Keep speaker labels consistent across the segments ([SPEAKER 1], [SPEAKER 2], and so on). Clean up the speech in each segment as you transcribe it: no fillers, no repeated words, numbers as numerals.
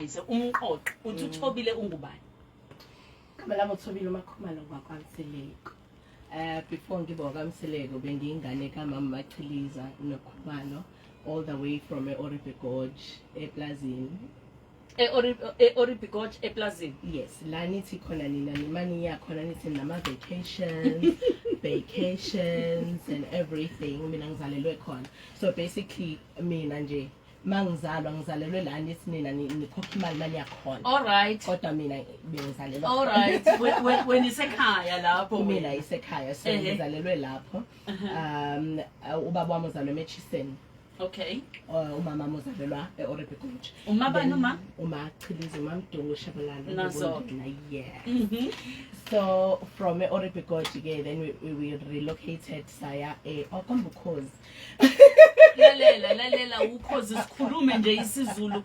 [SPEAKER 1] Umhlanganise, umqoqe, uthi uThobile ungubani?
[SPEAKER 2] Igama lami uThobile uMakhumalo wakwaMseleku. Before ngibe wakwaMseleku, bengiyingane kamama Machiliza noKhumalo, all the way from e-Oribi Gorge eplazini.
[SPEAKER 1] E-Oribi Gorge eplazini?
[SPEAKER 2] Yes, la nithi khona nina nimani yakhona, nithi nama-vacations, vacations and everything. Mina ngizalelwe khona. So basically mina nje mangizalwa ngizalelwe la nithi nina nikhokha imali mani yakhona.
[SPEAKER 1] All right.
[SPEAKER 2] Kodwa mina bengizalelwa
[SPEAKER 1] All right. Wena isekhaya lapho.
[SPEAKER 2] Mina isekhaya, so ngizalelwe lapho. Ubaba wami uzalwe eMurchison. Umama wami uzalelwa e-Oribi Gorge.
[SPEAKER 1] Uma bani uma?
[SPEAKER 2] Uma Chiliza, uma Mdungu Shabalala.
[SPEAKER 1] Nazo.
[SPEAKER 2] Yeah. So from e-Oribi Gorge ke, then we relocated saya e-Okombukhozi.
[SPEAKER 1] Lalela, lalela, ukhozi, sikhulume nje isiZulu,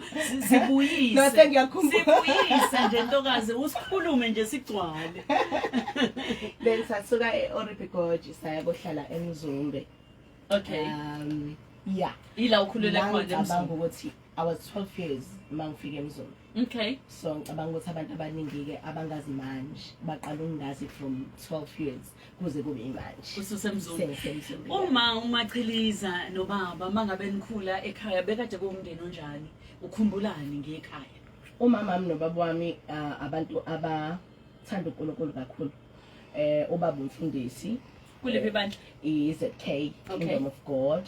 [SPEAKER 1] sibuyise.
[SPEAKER 2] No, sengiyakhumbula.
[SPEAKER 1] Sibuyise nje, ntokazi, usikhulume nje sigcwale.
[SPEAKER 2] Then sasuka e-Oribi Gorge saya kohlala eMzumbe. Yeah.
[SPEAKER 1] Ila ukhulele khona
[SPEAKER 2] Ngicabanga
[SPEAKER 1] eMzumbe.
[SPEAKER 2] Ukuthi I was 12 years mangifika eMzumbe. So ngicabanga ukuthi abantu abaningi-ke abangazi manje baqala ukungazi from 12 years kuze kube imanje.
[SPEAKER 1] UsuseMzumbe.
[SPEAKER 2] SengiseMzumbe, yeah.
[SPEAKER 1] Uma uMachiliza nobaba, mangabe nikhula ekhaya, bekade kuwumndeni onjani? Ukhumbulani ngekhaya?
[SPEAKER 2] Umama wami nobaba wami abantu abathanda uNkulunkulu kakhulu. Ubaba umfundisi.
[SPEAKER 1] Kuliphi ibandla?
[SPEAKER 2] I-ZK, Kingdom of God.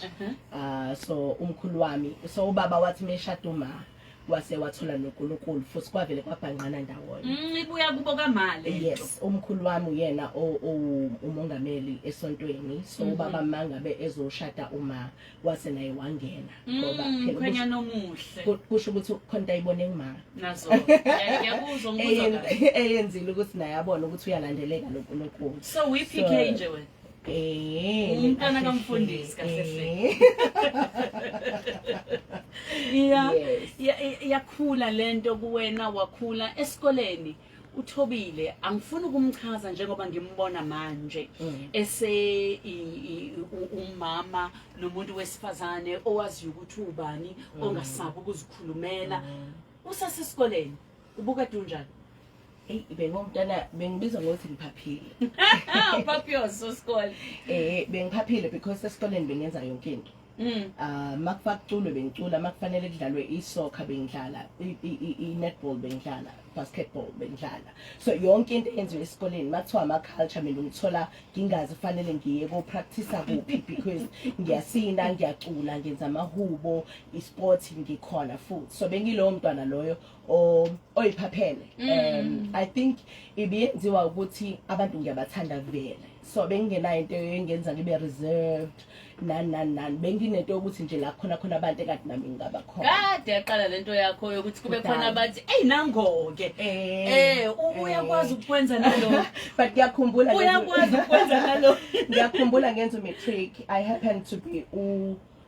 [SPEAKER 2] So umkhulu wami, so ubaba wathi meshada uma wase wathola noNkulunkulu futhi kwavele kwabhanqana ndawonye.
[SPEAKER 1] Ibuya kubo kamale.
[SPEAKER 2] Yes, umkhulu wami uyena umongameli esontweni. So ubaba mangabe ezoshada uma wase naye wangena ngoba phela
[SPEAKER 1] Mkhwenyana omuhle.
[SPEAKER 2] Kusho ukuthi khona into ayibone kuma.
[SPEAKER 1] Nazo. Ngiyakuzwa, ngikuzwa kahle.
[SPEAKER 2] Eyenzile ukuthi naye abone ukuthi uyalandeleka noNkulunkulu.
[SPEAKER 1] So we PK nje wena. Umntwana kamfundisi kahle hle.
[SPEAKER 2] Yes.
[SPEAKER 1] Yakhula lento kuwena, wakhula esikoleni. Uthobile angifuni ukumchaza njengoba ngimbona manje ese umama nomuntu wesifazane owaziyo ukuthi ubani, ongasabi ukuzikhulumela. Usasesikoleni ubukade unjani?
[SPEAKER 2] Eyi, bengumntwana bengibizwa ngokuthi ngiphaphile.
[SPEAKER 1] Uphaphiyos esikole.
[SPEAKER 2] Bengiphaphile because esikoleni bengenza yonke into. Makufaka kuculwe bengicula, makufanele kudlalwe i-soccer bengidlala, i-netball bengidlala, basketball bengidlala. So yonke into eyenziwe esikoleni, makuthiwa ama-culture, mina ngithola ngingazi fanele ngiye ko-practice kuphi because ngiyasina, ngiyacula, ngenza amahubo, i-sport ngikhona futhi. So bengilowo mntwana loyo oyiphaphele. I think ibiyenziwa ukuthi abantu ngiyabathanda vele. So bengingenayo into engenza ngibe reserved nani nani nani. Benginento yokuthi nje la khona khona abantu ekade nami ngingaba khona.
[SPEAKER 1] Kade yaqala lento yakho yokuthi kube khona
[SPEAKER 2] Kudala.
[SPEAKER 1] abathi, "Ey, nango-ke." Uyakwazi ukwenza nalo.
[SPEAKER 2] But ngiyakhumbula
[SPEAKER 1] Uyakwazi ukwenza nalo.
[SPEAKER 2] Ngiyakhumbula ngenza umatric, I happen to be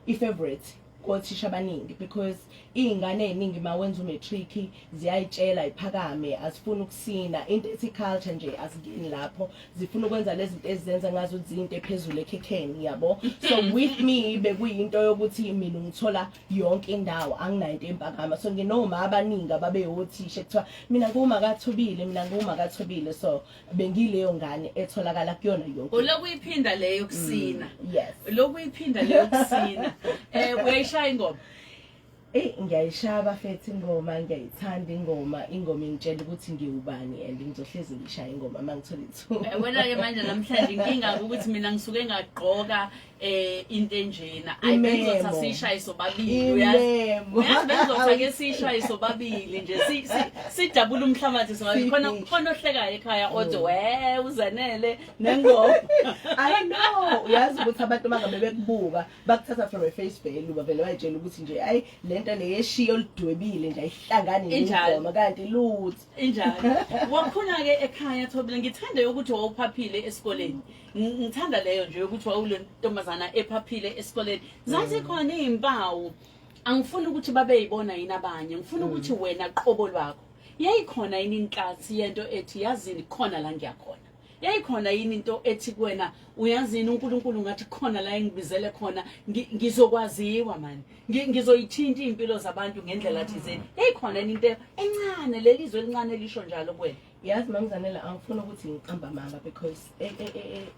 [SPEAKER 2] i-favorite kothisha abaningi because iy'ngane ey'ningi uma wenza umatric ziyayitshela iphakame, azifuni ukusina into ethi culture nje, azingeni lapho, zifuna ukwenza lezi zinto ezizenza ngazi ukuthi zinto ephezulu ekhekheni yabo. So with me bekuyinto yokuthi mina ngithola yonke indawo, anginayo into empakama. So nginoma abaningi ababeyothisha kuthiwa mina nguma kaThobile, mina nguma kaThobile. So bengileyo ngane etholakala kuyona yonke.
[SPEAKER 1] Ulokuyiphinda leyo kusina.
[SPEAKER 2] Yes.
[SPEAKER 1] Lokuyiphinda leyo kusina. Uyayishaya ingoma?
[SPEAKER 2] Eh, ngiyayishaya bafethu ingoma, ngiyayithanda ingoma, ingoma ingitshela ukuthi ngiwubani and ngizohlezi ngishaya ingoma uma ngithola ithuba.
[SPEAKER 1] Wena ke manje namhlanje inkinga ukuthi mina ngisuke ngagqoka into enjena. Ayi, bengizothi
[SPEAKER 2] Imemo.
[SPEAKER 1] asiyishaye sobabili, uyazi.
[SPEAKER 2] Imemo.
[SPEAKER 1] Uyazi bengizothi ake siyishaye sobabili nje, sidabule umhlabathi sobabili. Khona khona ohlekayo ekhaya othi we uzanele nengoma.
[SPEAKER 2] I know, uyazi ukuthi abantu mangabe bekubuka bakuthatha from a face value, bavele bayitshela ukuthi nje ayi, lento le yeshiyo oludwebile nje ayihlangani
[SPEAKER 1] Injalo.
[SPEAKER 2] nengoma kanti lutho.
[SPEAKER 1] Injalo. Wakhula ke ekhaya, Thobile, ngithanda ukuthi wawuphaphile esikoleni. Ngithanda leyo nje ukuthi wawule ntombazana ephaphile esikoleni. Zazikhona izimpawu. Angifuni ukuthi babe yibona yini abanye, ngifuna ukuthi wena qobo lwakho. Yayikhona yini inhlansi yento ethi yazini khona la ngiyakhona? Yayikhona yini into ethi kuwena, uyazini uNkulunkulu ngathi khona la engibizele khona, ngizokwaziwa mani, ngizoyithinta iy'mpilo zabantu ngendlela thizeni? Yayikhona yini into encane, leli zwe elincane lisho njalo kuwena?
[SPEAKER 2] Yazi mamzanela, angifuni ukuthi ngiqamba amanga because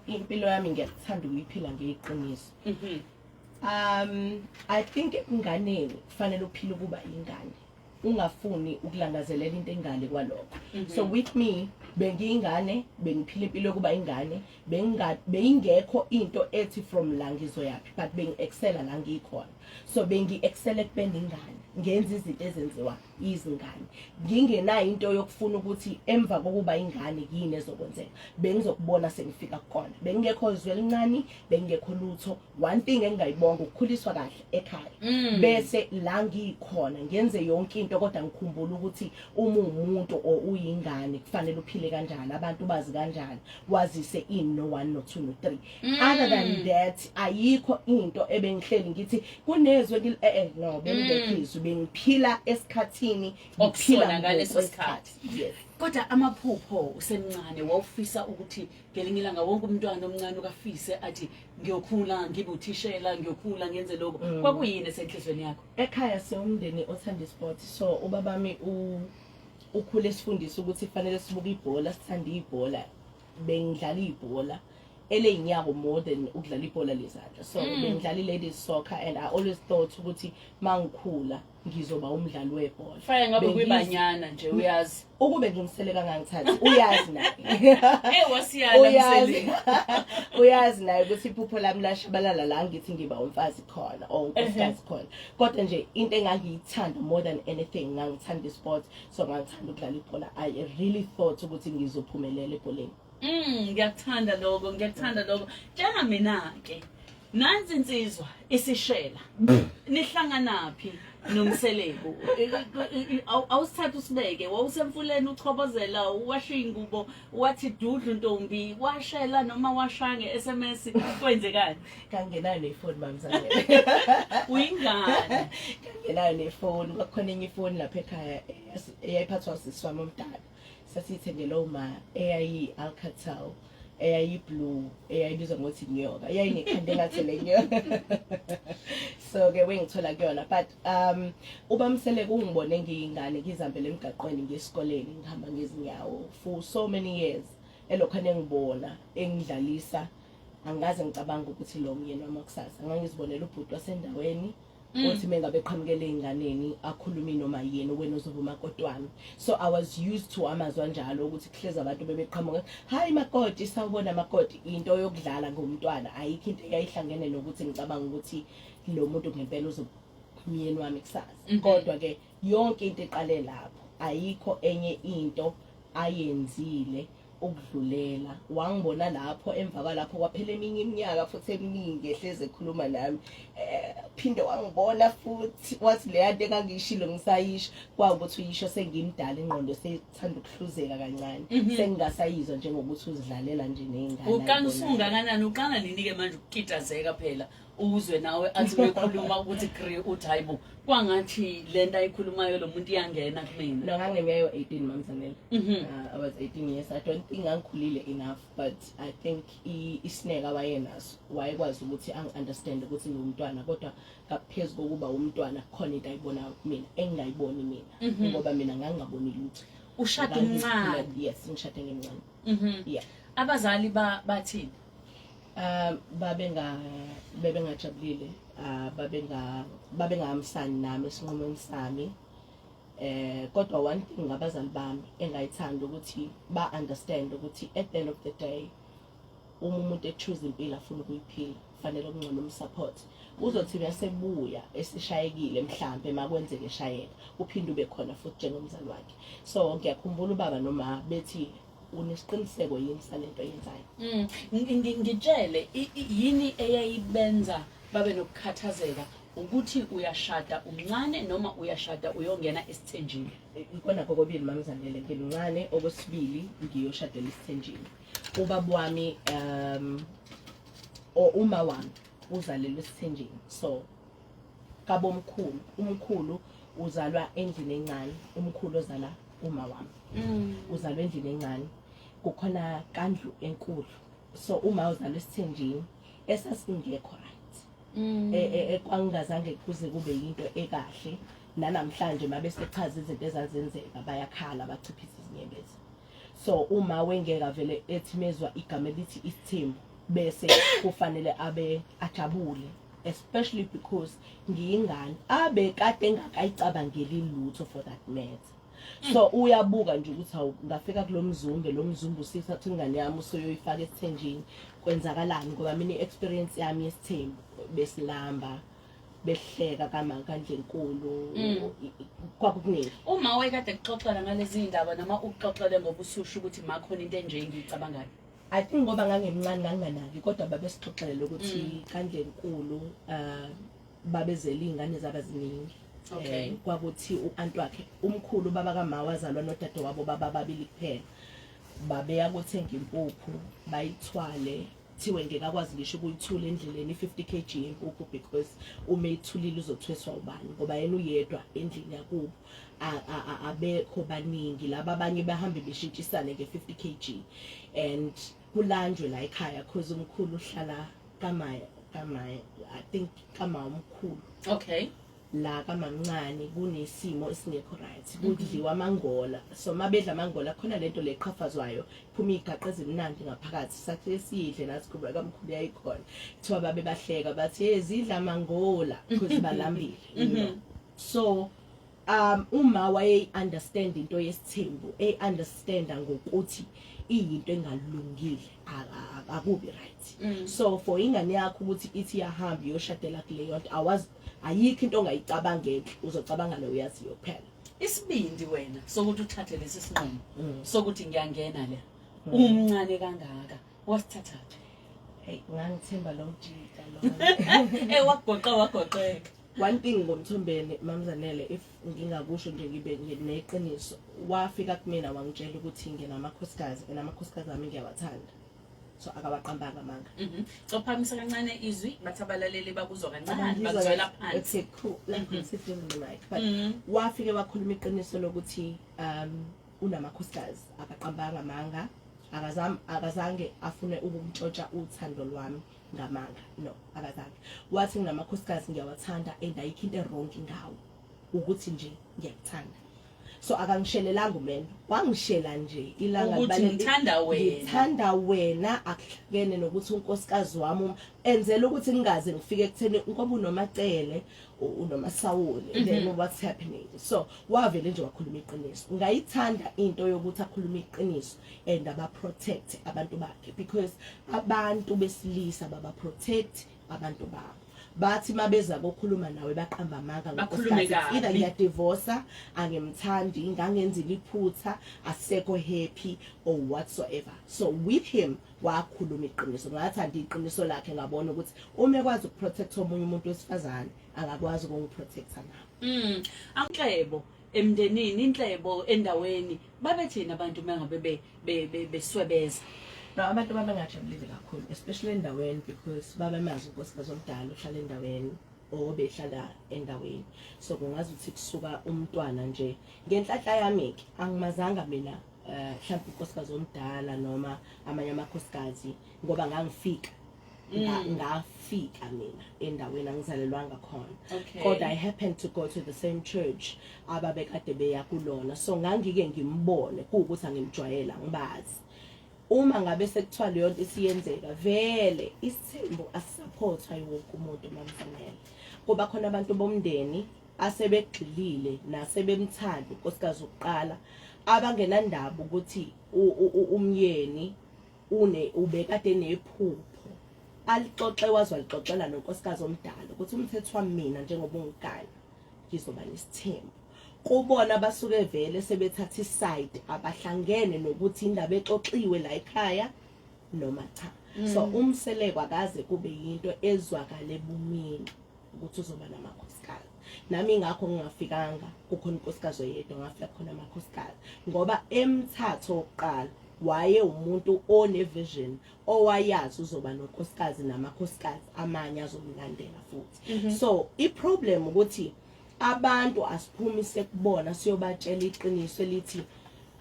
[SPEAKER 2] impilo yami ngiyakuthanda ukuyiphila ngeyiqiniso. I think ebunganeni kufanele uphile ukuba ingane, ungafuni ukulangazelela into engale kwalokho. So with me, bengiyingane, bengiphila impilo yokuba ingane, benginga beyingekho into ethi from la ngizoyaphi, but bengi-excela la ngikhona. So bengi-excela ekubeni ingane, ngenza izinto ezenziwa izingane, ngingenayo into yokufuna ukuthi emva kokuba ingane yini ezokwenzeka. Bengizokubona sengifika kukona. Bengingekho zwe elincane, bengingekho lutho. One thing engingayibonga, ukukhuliswa kahle ekhaya, bese la ngikhona ngenze yonke into, kodwa ngikhumbula ukuthi uma uwumuntu or uyingane kufanele uphile kanjani, abantu bazi kanjani, wazise ini, no 1 no 2 no 3. Other than that, ayikho into ebengihleli ngithi kunezwe no, bengekho izwi. Bengiphila esikhathini, ngiphila
[SPEAKER 1] Okusona ngaleso
[SPEAKER 2] ngokwesikhathi. Yes.
[SPEAKER 1] Kodwa amaphupho usemncane, wawufisa ukuthi ngelinye ilanga, wonke umntwana omncane ukafise athi ngiyokhula ngibe uthishela, ngiyokhula ngenze lokho, kwakuyini esenhlizweni yakho?
[SPEAKER 2] Ekhaya siwumndeni othanda isport, so ubabami ukhule esifundisa ukuthi kufanele sibuke ibhola, sithande ibhola. Bengidlala ibhola eleyinyawo more than ukudlala ibhola lezandla, so bengidlala i-ladies soccer and I always thought ukuthi mangikhula ngizoba umdlali webhola.
[SPEAKER 1] Faya ngabe kuyibanyana nje, uyazi.
[SPEAKER 2] Ukube nje uMseleku angangithathi, uyazi naye.
[SPEAKER 1] Eh, wasiyala.
[SPEAKER 2] Uyazi.
[SPEAKER 1] Mseleku.
[SPEAKER 2] Uyazi naye ukuthi iphupho lami lashabalala la ngithi ngiba umfazi khona or unkosikazi khona, kodwa nje into engangiyithanda more than anything, ngangithanda isport, so ngangithanda ukudlala ibhola. I really thought ukuthi ngizophumelela ebholeni.
[SPEAKER 1] Ngiyakuthanda lokho, ngiyakuthanda lokho. Tshela mina ke. Nansi insizwa isishela. Nihlanganaphi noMseleku? Awusithatha usibeke, wawusemfuleni uchobozela, uwasha ingubo, wathi dudlu ntombi, washela noma washaya nge-SMS, kwenzekani?
[SPEAKER 2] Kangenayo nefoni, mamzane.
[SPEAKER 1] Uyingane.
[SPEAKER 2] Kangenayo nefoni. Kwakukhona enye ifoni lapha ekhaya eyayiphathwa usisi wami omdala, sasiyithengele uma, eyayi-Alcatel, eyayi-blue, eyayibizwa ngokuthi inyoka, eyayinekhanda engathi le nyoka. So-ke wengithola kuyona, but ubaMseleku ungibone ngiyingane, ngizihambele emgaqweni ngiyesikoleni, ngihamba ngezinyawo for so many years, elokhane engibona engidlalisa. Angikaze ngicabanga ukuthi lo myeni wami wakusasa. Ngangizibonela ubhuti wasendaweni othi mengabe eqhamukele ey'nganeni akhulume noma yini, wena uzoba umakoti wami. So I was used to amazwi anjalo, ukuthi kuhlezi abantu bebeqhamuka, "Hayi makoti, sawubona makoti," into yokudlala ngomntwana. Ayikho into eyayihlangene nokuthi ngicabanga ukuthi lo muntu ngempela uzoba umyeni wami kusasa. Kodwa-ke yonke into iqale lapho, ayikho enye into ayenzile ukudlulela. Wangibona lapho, emva kwalapho kwaphela eminye iminyaka futhi eminingi ehleze ekhuluma nami, phinde wangibona futhi, wathi leya nto engangiyishilo ngisayisho. Kwawukuthi uyisho sengimdala, ingqondo seyithanda ukuhluzeka kancane, sengingasayizwa njengokuthi uzidlalela nje ney'ngane.
[SPEAKER 1] Uqala usungakanani, uqala nini-ke manje ukukitazeka phela, uzwe nawe athi bekhuluma ukuthi gri, uthi hayibo, kwangathi lento ayikhulumayo lo muntu iyangena kumina?
[SPEAKER 2] No, ngangineminyaka yo-18, mamzanele. I was 18 years. I don't think ngangikhulile enough, but I think isineke awayenaso, wayekwazi ukuthi angi-understand ukuthi ngiwumntwana, kodwa ngaphezu kokuba umntwana khona into ayibonayo kumina engingayiboni mina, ngoba mina ngangingaboni lutho.
[SPEAKER 1] Ushada umncane?
[SPEAKER 2] Yes, ngishade ngimncane. Yeah.
[SPEAKER 1] Abazali bathini?
[SPEAKER 2] Babengajabulile, babengahambisani nami esinqumweni sami, kodwa one thing ngabazali bami engayithanda ukuthi ba understand ukuthi at the end of the day, uma umuntu echoose impilo afuna ukuyiphila, kufanele okungcono umsupport. Uzothi uyasebuya esishayekile, mhlambe makwenzeke eshayeka, uphinde ube khona futhi njengomzali wakhe. So ngiyakhumbula ubaba noma bethi, "Unesiqiniseko yini salento oyenzayo?"
[SPEAKER 1] Ngitshele, yini eyayibenza babe nokukhathazeka, ukuthi uyashada umncane noma uyashada uyongena esithenjini?
[SPEAKER 2] Ikona kokobili, mamzanele. Ngimncane, okwesibili ngiyoshadela isithenjini. Ubaba wami or uma wami uzalelwe esithenjini, so kabomkhulu, umkhulu uzalwa endlini encane, umkhulu ozala uma wami uzalwa endlini encane. Kukhona kandlu enkulu, so uma uzalwa esithenjini esasingekho right, ekwangazange kuze kube yinto ekahle. Nanamhlanje mabe sechaza izinto ezazenzeka, bayakhala, bachiphisa izinyembezi. So uma wengeka vele ethi mezwa igama elithi isithembu, bese kufanele abe ajabule, especially because ngiyingane abe kade engakayicabangeli lutho for that matter. So uyabuka nje ukuthi awu, ngafika kulo mzumbe, lo mzumbe usithatha ingane yami usuyoyifaka esithenjini, kwenzakalani? Ngoba mina i-experience yami yesithembu, besilamba, behleka kama kandlenkulu, kwakukuningi.
[SPEAKER 1] Uma wayekade kuxoxela ngalezi ndaba noma ukuxoxele ngoba ususho ukuthi makhona into enje engiyicabangayo?
[SPEAKER 2] I think ngoba ngangemncane nganginganaki, kodwa babesixoxela ukuthi kandlenkulu babezela iy'ngane zaba ziningi. Kwakuthi u-anti wakhe umkhulu, baba kama, wazalwa nodade wabo baba babili kuphela. Babeya kothenga impuphu, bayithwale, thiwe ngeke akwazi ngisho ukuyithula endleleni i-50 kg yempuphu, because uma eyithulile uzothweswa ubani, ngoba yena uyedwa endlini yakubo, abekho baningi laba abanye, bahambe beshintshisane nge-50 kg and kulanjwe la ekhaya, cause umkhulu uhlala kama, I think kama umkhulu. La kamamncane kunesimo esingekho right, kudliwa amangola. So mabedla amangola, khona lento leqhafazwayo, iphuma igaqa ezimnandi ngaphakathi. Sathi esiyidle nathi kuba kamkhulu yayikhona, kuthiwa babe bahleka bathi, "Hey, zidla amangola," because balambile. So uma waye understand into yesithembu, e understanda ngokuthi iyinto engalungile, akubi right. So for ingane yakho ukuthi ithi iyahamba iyoshadela kuleyo nto, awazi, ayikho into ongayicabangeli, uzocabanga lo uyaziyo kuphela.
[SPEAKER 1] Isibindi wena sokuthi uthathe lesi sinqumo sokuthi ngiyangena le, umncane kangaka, wasithathaphi?
[SPEAKER 2] Hey, ngangithemba lo mjita lo.
[SPEAKER 1] Wagoqa wagoqeka.
[SPEAKER 2] One thing ngoMthombeni, Mamzanele, if ngingakusho nje ngibe neqiniso, wafika kumina wangitshela ukuthi nginamakhosikazi and amakhosikazi ami ngiyawathanda, so akawaqambanga amanga.
[SPEAKER 1] Cophamisa kancane izwi, bathi abalaleli bakuzwa kancane, bakuzwela phansi.
[SPEAKER 2] Okay, cool, like ngiseduze ne-mic, but wafike wakhuluma iqiniso lokuthi unamakhosikazi, akaqambanga amanga, akazange afune ukumtshontsha uthando lwami ngamanga, no, akazange. Wathi nginamakhosikazi, ngiyawathanda and ayikho into e-wrong ngawo, ukuthi nje ngiyakuthanda. So akangishelelanga umendo, wangishela nje ilanga.
[SPEAKER 1] Ukuthi ngithanda wena.
[SPEAKER 2] Ngithanda wena, akuhlukene nokuthi unkosikazi wami enzela ukuthi ngingaze ngifike ekutheni ngoba unomacele, unomasawule, then what's happening? So wavele nje wakhuluma iqiniso. Ngayithanda into yokuthi akhulume iqiniso and aba protect abantu bakhe, because abantu besilisa baba protect abantu babo, bathi mabeza kokhuluma nawe baqamba amanga.
[SPEAKER 1] Bakhulume
[SPEAKER 2] Ngonkosikazi.
[SPEAKER 1] kabi.
[SPEAKER 2] Either ngiyadivorsa, angimthandi, ngangenzile iphutha, asekho happy or whatsoever. So with him wakhuluma iqiniso, ngathanda iqiniso lakhe, ngabona ukuthi uma ekwazi ukuprotect omunye umuntu wesifazane, angakwazi ukungiprotecta nami.
[SPEAKER 1] Anhlebo emndenini, inhlebo endaweni, babethini abantu mengabe beswebeza?
[SPEAKER 2] No, abantu babengajabulile kakhulu, especially endaweni, because babemazi unkosikazi omdala ohlala endaweni, obehlala endaweni. So kungazi ukuthi kusuka umntwana nje. Ngenhlanhla yami-ke angimazanga mina mhlawumbe unkosikazi omdala noma amanye amakhosikazi, ngoba ngangifika ngafika mina endaweni, angizalelwanga khona. Kodwa I happened to go to the same church ababekade beya kulona, so ngangike ngimbone, kuwukuthi angimjwayela, ngibazi. Uma ngabe sekuthiwa leyo nto isiyenzeka vele, isithembu asisupportwa yiwonke umuntu, Mamfanele. Kuba khona abantu bomndeni asebegxilile nasebemthanda unkosikazi wokuqala, abangenandaba ukuthi umyeni une ubekade nephupho alixoxe, waze walixoxela nonkosikazi omdala ukuthi umthetho wami mina njengoba ungigana ngizoba nesithembu. Kubona basuke vele sebethatha iside, abahlangene nokuthi indaba exoxiwe la ekhaya noma cha. So umseleko akaze kube yinto ezwakale bumini ukuthi uzoba namakhosikazi. Nami ingakho ngingafikanga kukhona unkosikazi oyedwa, ngafika khona amakhosikazi, ngoba emthatho wokuqala waye umuntu one vision, owayazi uzoba nonkosikazi namakhosikazi amanye azomlandela futhi. So i-problem ukuthi abantu asiphumi sekubona siyobatshela iqiniso elithi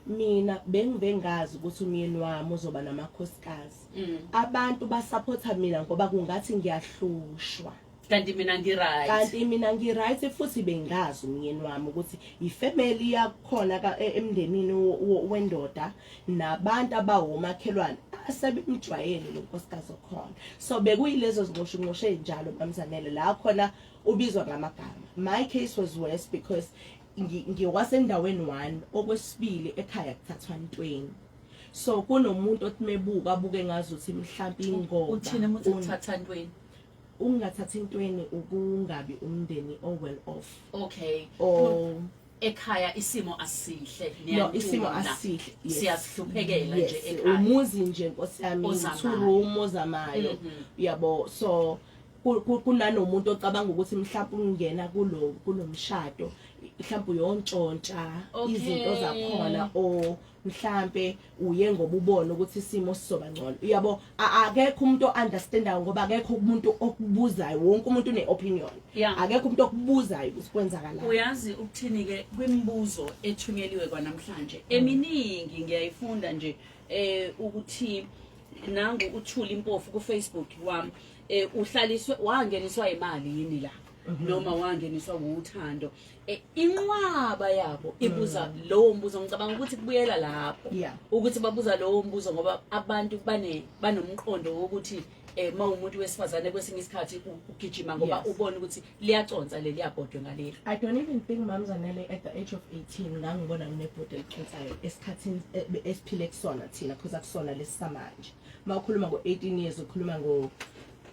[SPEAKER 2] Mina bengibe ngazi ukuthi umyeni wami uzoba namakhosikazi. Abantu basupporta mina ngoba kungathi ngiyahlushwa.
[SPEAKER 1] Kanti mina ngi-right.
[SPEAKER 2] Kanti mina ngi-right, futhi bengazi umyeni wami ukuthi ifamily yakhona emndenini wendoda nabantu abawomakhelwane asebemjwayele lo nkosikazi okhona. So bekuyilezo zinqoshunqosho ey'njalo, MamZanele, la khona ubizwa ngamagama. My case was worse because ngiwasendaweni one, okwesibili ekhaya kuthathwa ntweni, so kunomuntu othi mebuka abuke ngazuthi mhlawumbe ingoba
[SPEAKER 1] Uthini uma uthi kuthatha ntweni?
[SPEAKER 2] Ukungathathi intweni ukungabi umndeni o well off.
[SPEAKER 1] Or ekhaya isimo asihle.
[SPEAKER 2] No, isimo asihle,
[SPEAKER 1] yes. Siyazihluphekela nje ekhaya.
[SPEAKER 2] Umuzi nje, nkosi yami,
[SPEAKER 1] Ozamayo.
[SPEAKER 2] Two room ozamayo, yabo. So kunanomuntu ocabanga ukuthi mhlawumbe ungena kulo mshado mhlawumbe uyontshontsha izinto zakhona, or mhlambe uye ngoba ubona ukuthi isimo sizoba ngcono, uyabo. Akekho umuntu o-understandayo ngoba akekho umuntu okubuzayo. Wonke umuntu une-opinion. Akekho umuntu okubuzayo ukuthi kwenzakalani.
[SPEAKER 1] Uyazi ukuthini-ke, kwimibuzo ethunyeliwe kwanamhlanje eminingi ngiyayifunda nje ukuthi nangu uThuli Impofu ku-Facebook wami, uhlaliswe wangeniswa imali yini la noma wangeniswa wuthando? Inqwaba yabo ibuza lowo mbuzo. Ngicabanga ukuthi kubuyela lapho ukuthi babuza lowo mbuzo ngoba abantu banomqondo wokuthi mawumuntu wesifazane kwesinye isikhathi ugijima ngoba ubona ukuthi liyaconsa leli yabhodwe ngaleli.
[SPEAKER 2] I don't even think, Mamzanele, at the age of 18 ngangibona nginebhodi eliconsayo esikhathini esiphile kusona thina, because akusona lesisamanje. Mawukhuluma ngo-18 years, ukhuluma ngo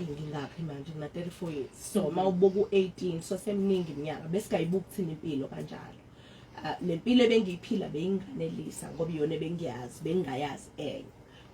[SPEAKER 2] ngingakhi manje, ngina 34 years, so mawubuka u-18, so seminingi iminyaka besingayibuki thina impilo kanjalo. Nempilo ebengiyiphila beyinganelisa ngoba iyona ebengiyazi, bengingayazi enye.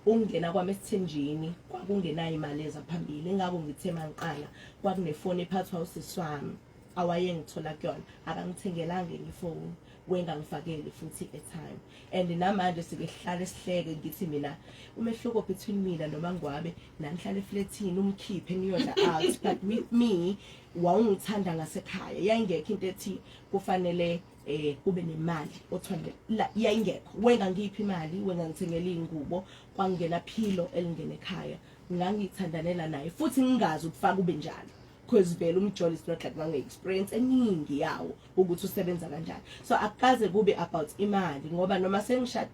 [SPEAKER 2] Ukungena kwami esithenjini kwakungenayo imali eza phambili, ingakho ngithe mangiqala kwakunefoni ephathwa usisi wami awayengithola kuyona. Akangithengelanga enye ifoni, wengangifakeli futhi airtime. And namanje sike sihlale sihleke, ngithi mina umehluko between mina noma ngwabe nanihlala efletini umkhiphe niyodla out, but with me wawungithanda ngasekhaya. Yayingekho into ethi kufanele kube nemali othwale la, yayingekho. Wengangiphi imali, wengangithengela ingubo, kwangena philo elingena ekhaya. Ngangithandanela naye futhi ngingazi ukufaka ube njalo, because vele umjolo is not like ngange-experience eningi yawo ukuthi usebenza kanjani. So akukaze kube about imali, ngoba noma sengishad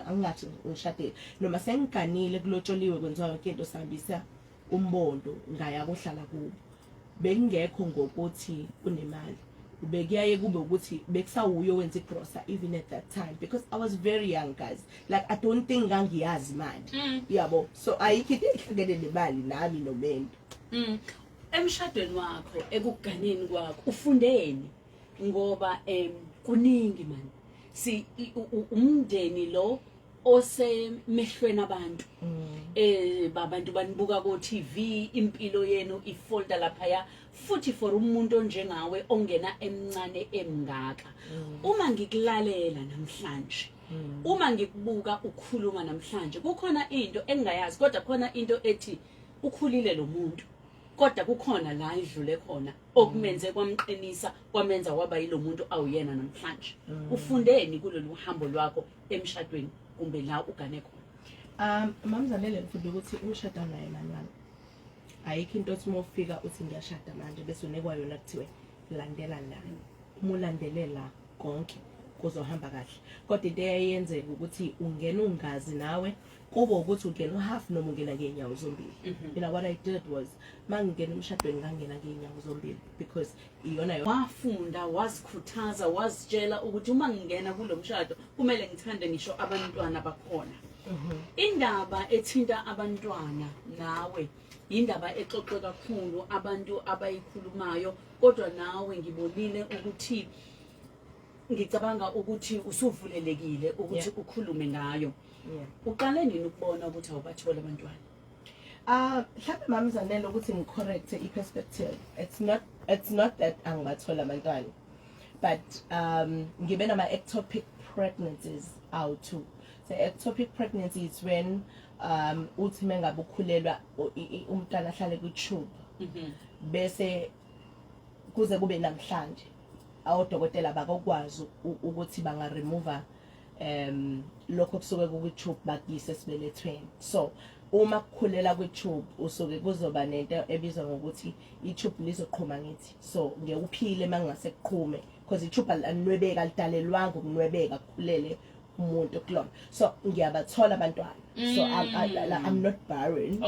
[SPEAKER 2] angingathi ngishadile, noma sengiganile, kulotsholiwe, kwenziwa yonke into, sihambisa umbondo, ngaya kohlala kubo, bekungekho ngokuthi kunemali. Bekuyaye kube ukuthi bekusawuyo wenza igrosa even at that time, because I was very young, guys. Like, I don't think ngangiyazi imali, yabo. So ayikho into ehlukene nemali nami nomendo.
[SPEAKER 1] Emshadweni wakho, ekuganeni kwakho, ufundeni? Ngoba kuningi man. Si umndeni lo osemehlweni abantu. Babantu banibuka ko TV, impilo yenu ifolda lapha ya, futhi for umuntu onjengawe ongena emncane emngaka. Uma ngikulalela namhlanje, uma ngikubuka ukhuluma namhlanje, kukhona into engingayazi, kodwa khona into ethi ukhulile lo muntu, kodwa kukhona la idlule khona okumenze kwamqinisa, kwamenza waba yilo muntu awuyena namhlanje. Ufundeni kulolu hambo lwakho emshadweni kumbe la ugane khona?
[SPEAKER 2] MamZanele, ngifunda ukuthi umshado naye manual. Ayikho into othi uma ufika uthi ngiyashada manje bese unikwa yona kuthiwe landela la. Uma ulandelela konke kuzohamba kahle. Kodwa into eyayenzeka ukuthi ungena ungazi nawe, kube ukuthi ungena uhalf noma ungena ngeenyawo zombili. Mina, what I did was, mangingena emshadweni ngangena ngeenyawo zombili because iyona yona
[SPEAKER 1] Wafunda, wazikhuthaza, wazitshela ukuthi uma ngingena kulo mshado kumele ngithande ngisho abantwana bakhona. Indaba ethinta abantwana nawe indaba exoxwe kakhulu, abantu abayikhulumayo, kodwa nawe ngibonile ukuthi ngicabanga ukuthi usuvulelekile ukuthi ukhulume ngayo. Uqale nini ukubona ukuthi awubatholi abantwana?
[SPEAKER 2] Ah, mhlawumbe, MamZanele, ukuthi ngicorrect i-perspective. It's not that angibathola abantwana. But ngibe nama ectopic pregnancies awu-two. So ectopic pregnancy is when uthi mengabe ukhulelwa umntwana ahlale ku tube. Bese kuze kube namhlanje awodokotela bakokwazi ukuthi banga remove Lokho kusuke kukwi-tube, bakuyise esibelethweni. So uma kukhulela kwi-tube, usuke kuzoba nento ebizwa ngokuthi i-tube lizoqhuma, ngithi so ngeke uphile mangase kuqhume, because i-tube alinwebeka, alidalelwanga ukunwebeka kukhulele umuntu kulona. So ngiyabathola abantwana, so I'm not barren.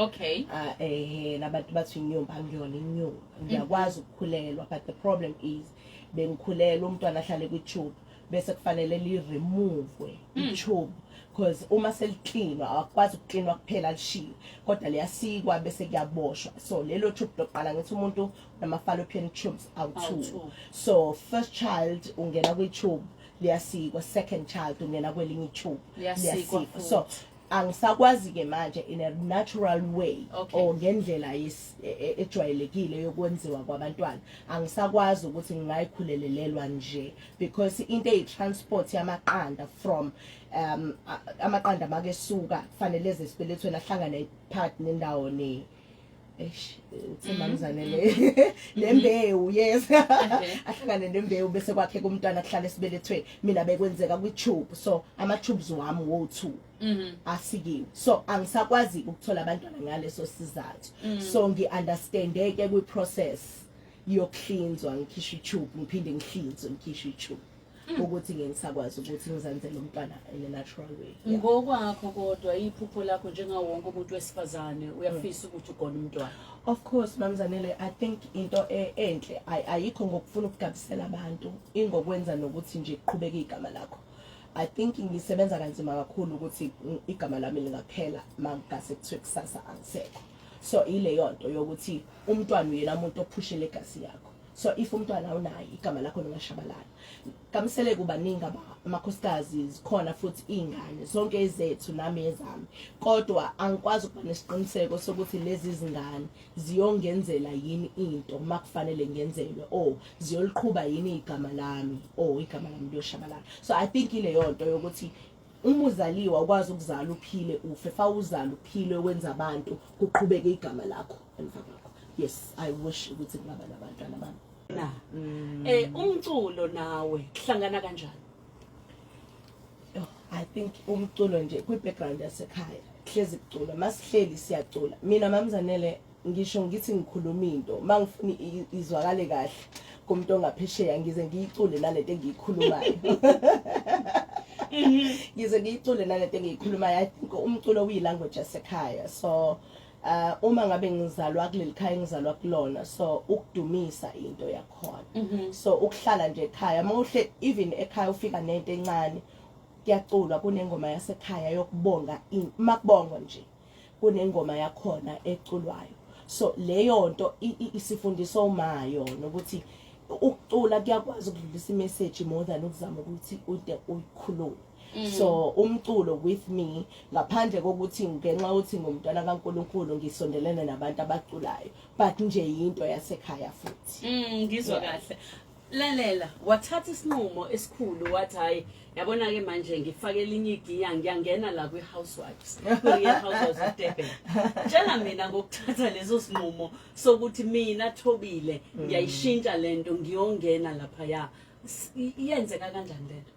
[SPEAKER 2] Nabantu bathi inyumba, angiyona inyumba, ngiyakwazi ukukhulelwa, but the problem is bengikhulelwa, umntwana ahlale kwi-tube, bese kufanele li-remove i-tube, because uma seliklinwa awakwazi ukuklinwa kuphela lishiwe, kodwa liyasikwa bese kuyaboshwa. So lelo tube lokuqala, ngithi umuntu nama-fallopian tubes awu-two.
[SPEAKER 1] Awu-two.
[SPEAKER 2] So first child ungena kwi-tube, liyasikwa. Second child ungena kwelinye i-tube.
[SPEAKER 1] Liyasikwa futhi.
[SPEAKER 2] So angisakwazi-ke manje in a natural way or ngendlela ejwayelekile yokwenziwa kwabantwana, angisakwazi ukuthi ngingayikhulelelelwa nje, because into eyi-transport yamaqanda from amaqanda makesuka kufanele eze esibelethweni, ahlangane phakathi nendawo ne, eish, uthe mamzanele, nembewu, yes, ahlangane nembewu bese kwakhe kumntwana kuhlala esibelethweni. Mina bekwenzeka kwi-tube, so ama-tubes wami wo-two asikiwe, so angisakwazi ukuthola abantwana ngaleso sizathu. So ngi-understande-ke kwi-process yokuhlinzwa, ngikhishwe i-tube, ngiphinde ngihlinzwe, ngikhishwe i-tube, ukuthi ngeke ngisakwazi ukuthi ngizenzele umntwana in a natural way, yeah.
[SPEAKER 1] Ngokwakho kodwa, iphupho lakho njengawo wonke umuntu wesifazane, uyafisa ukuthi ugone umntwana?
[SPEAKER 2] Of course, Mamzanele, I think into enhle ayikho ngokufuna ukugabisela abantu, ingokwenza nokuthi nje kuqhubeke igama lakho. I think ngisebenza kanzima kakhulu ukuthi igama lami lingaphela mangase kuthiwe kusasa angisekho. So ileyo nto yokuthi umntwana uyena umuntu ophusha legacy yakho. So if umntwana awunaye, igama lakho lingashabalala. Kamisele kubaningi amakhosikazi zikhona futhi iy'ngane zonke ezethu nami ezami, kodwa angikwazi ukuba nesiqiniseko sokuthi lezi zingane ziyongenzela yini into makufanele ngenzelwe, or ziyoliqhuba yini igama lami, or igama lami liyoshabalala. So I think ileyo nto yokuthi uma uzaliwa ukwazi ukuzala uphile, ufe fa uzala uphile, wenza abantu kuqhubeke igama lakho emva kwakho. Yes, I wish ukuthi kungaba nabantwana bami.
[SPEAKER 1] Na umculo nawe kuhlangana kanjani?
[SPEAKER 2] Oh, I think umculo nje kwi-background yasekhaya hlezi kuculwa, masihleli siyacula. Mina mamzanele, ngisho ngithi ngikhuluma into, mangifuna izwakale kahle kumuntu ongaphesheya, ngize ngiyicule nalento engiyikhulumayo, ngize ngiyicule nalento engiyikhulumayo. I think umculo uyi-language yasekhaya. So uma ngabe ngizalwa kuleli khaya engizalwa kulona, so ukudumisa into yakhona. So ukuhlala nje ekhaya, mawuhle even ekhaya ufika nento encane, kuyaculwa, kunengoma yasekhaya yokubonga, makubongwa nje kunengoma yakhona eculwayo. So leyo nto isifundisa uma yona ukuthi ukucula kuyakwazi ukudlulisa imessage more than ukuzama ukuthi ude uyikhulume. So umculo with me, ngaphandle kokuthi ngenxa yokuthi ngumntwana kaNkuluNkulu ngisondelene nabantu abaculayo, but nje yinto yasekhaya futhi.
[SPEAKER 1] Ngizwa kahle. Lalela, wathatha isinqumo esikhulu, wathi hayi, yabona ke manje ngifake elinye igiya, ngiyangena la kwi-Housewives, kwi-Housewives of Durban. Tshela mina ngokuthatha leso sinqumo sokuthi mina Thobile ngiyayishintsha lento, ngiyongena lapha ya. Iyenzeka kanjani lento?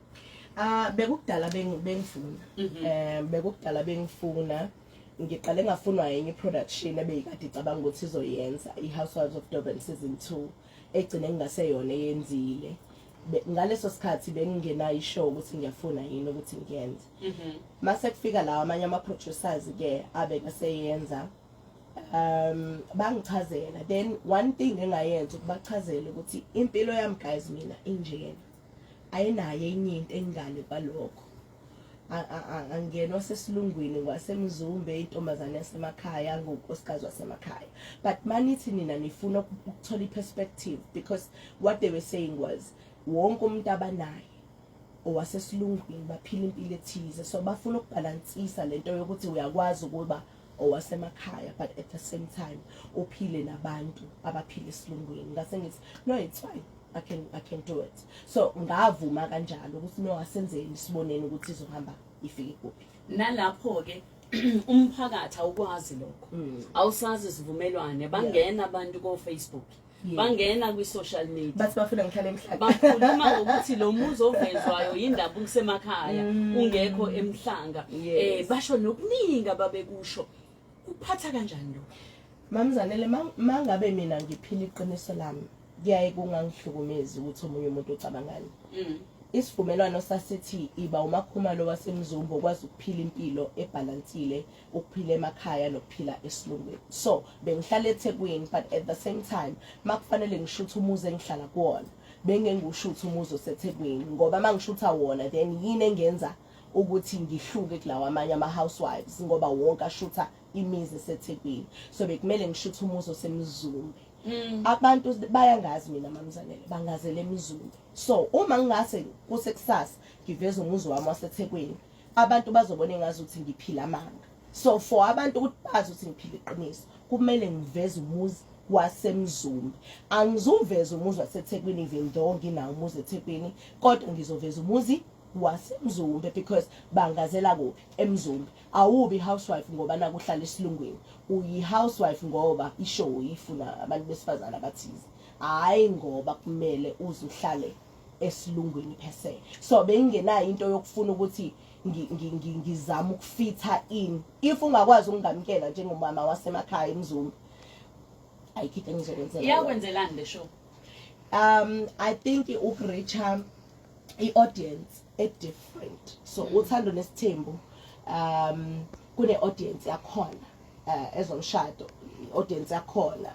[SPEAKER 2] Ah, bekukudala bengifuna. Bekukudala bengifuna. Ngiqale ngafunwa yenye production ebeyikade icabanga ukuthi izoyenza iHousewives of Durban season 2, egcine ngingaseyona eyenzile. Ngaleso sikhathi bengingenayo ishow ukuthi ngiyafuna yini ukuthi ngiyenze. Mase kufika lawa amanye ama producers ke abe kaseyenza, bangichazela. Then one thing engayenza ukubachazela ukuthi impilo yami, guys, mina injena, ayinayo enye into engale kwalokho. Angenwa sesilungwini, ngwasemzumbe, intombazane yasemakhaya, ngunkosikazi wasemakhaya, but manithi nina nifuna ukuthola i-perspective, because what they were saying was wonke umuntu abanaye owasesilungwini baphila impilo ethize, so bafuna ukubhalansisa lento yokuthi uyakwazi ukuba owasemakhaya but at the same time uphile nabantu abaphila esilungwini. Ngase ngithi no, it's fine, I can do it. So ngavuma kanjalo ukuthi no, asenzeni, siboneni ukuthi izohamba ifike kuphi.
[SPEAKER 1] Nalapho ke umphakathi awukwazi lokho, awusazi isivumelwane, bangena abantu ko Facebook. Bangena kwi-social media.
[SPEAKER 2] Bathi bafuna ngihlale emhlanga.
[SPEAKER 1] Bakhuluma ngokuthi lo muzi ovezwayo yindaba ungisemakhaya ungekho emhlanga. Basho nokuningi ababekusho. Kuphatha kanjani lokho?
[SPEAKER 2] Mamzanele, mangabe mina ngiphila iqiniso lami, kuyaye kungangihlukumezi ukuthi omunye umuntu ucabangani. Isivumelwano sasithi iba uMakhumalo waseMzumbe okwazi ukuphila impilo ebhalansile, ukuphila emakhaya nokuphila esilungwini. So bengihlala eThekwini, but at the same time makufanele ngishuthe umuzi engihlala kuwona, bengengushuthe umuzi oseThekwini, ngoba mangishutha wona then yini engenza ukuthi ngihluke kulawa amanye ama-housewives, ngoba wonke ashutha imizi eseThekwini. So bekumele ngishuthe umuzi oseMzumbe. Abantu bayangazi mina, Mamzanele, bangazele eMzumbe. So uma ngingase kusekusasa ngiveze umuzi wami waseThekwini, abantu bazobona engazuthi ngiphila amanga. So for abantu ukuthi bazi ukuthi ngiphila iqiniso, kumele ngiveze umuzi waseMzumbe. Angizuveza umuzi waseThekwini, even though nginawo umuzi eThekwini, kodwa ngizoveza umuzi waseMzumbe because bangazela kuphi? EMzumbe. Awubi housewife ngoba nakuhlala esilungwini, uyi-housewife ngoba ishow ifuna abantu besifazane abathize, hhayi ngoba kumele uze uhlale esilungwini per se. So bengingenayo into yokufuna ukuthi ngizame ukufitha in. If ungakwazi ukungamukela njengomama wasemakhaya eMzumbe, ayikho into engizokwenzela yona.
[SPEAKER 1] Iyakwenzelani le show?
[SPEAKER 2] I think ukureacha i-audience e-different. So Uthando Nesithembu kune audience yakhona, Ezomshado i-audience yakhona,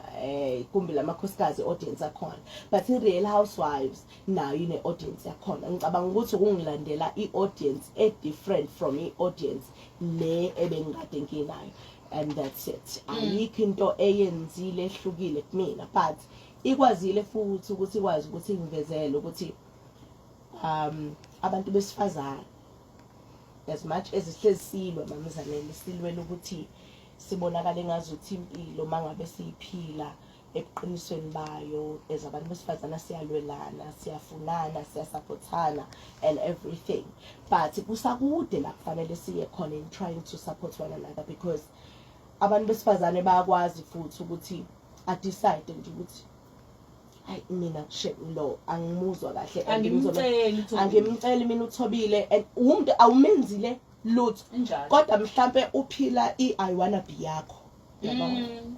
[SPEAKER 2] Ikumbi Lamakhosikazi i-audience yakhona, but i-Real Housewives nayo ine audience yakhona. Ngicabanga ukuthi ukungilandela i-audience e-different from i-audience le ebengikade nginayo, and that's it. Ayikho into eyenzile ehlukile kumina, but ikwazile futhi ukuthi ikwazi ukuthi ngivezele ukuthi abantu besifazane, as much as sihlezi silwa, Mamzanele, silwela ukuthi sibonakale ngazuthi impilo mangabe siyiphila ebuqinisweni bayo as abantu besifazana siyalwelana, siyafunana, siyasupportana and everything, but kusakude la kufanele siye khona in trying to support one another, because abantu besifazane bayakwazi futhi ukuthi a-decide nje ukuthi hayi, mina she lo angimuzwa kahle and
[SPEAKER 1] Angimceli uThobile.
[SPEAKER 2] Angimceli mina uThobile, and umuntu awumenzile lutho, kodwa mhlambe uphila i-I wanna be yakho, yabo.